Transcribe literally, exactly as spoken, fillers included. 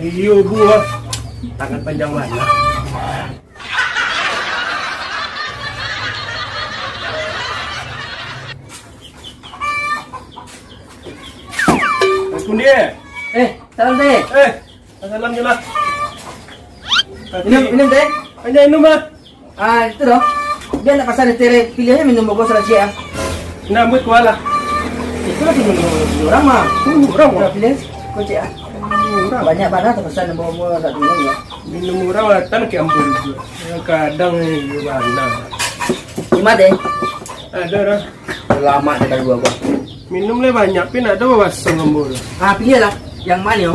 Iyo, Bu, ah. Tangan panjang bana. Assalamualaikum, Dek. Eh, salam, Dek. Eh, salam je lah. Minum, minum, Dek. Hanya minum lah. Ah, itu doh. Bia nak pasan teh, piliahnya minum bogor salah ciek ah. Nah, buat kuah lah. Itu lah minum orang mah. Minum orang mah. Udah pilihan, kocek ah. Minum orang. Banyak banget tu pasan bogor tak minum ya. Minum orang lah, tan ke ampun juga. Kadang ni juga bana. Lima deh. Ada dah. Lama dia tadi gua, gua. Minum le banyak, pin ada basang ambo tu. Ah, pilih lah. Yang mana yo?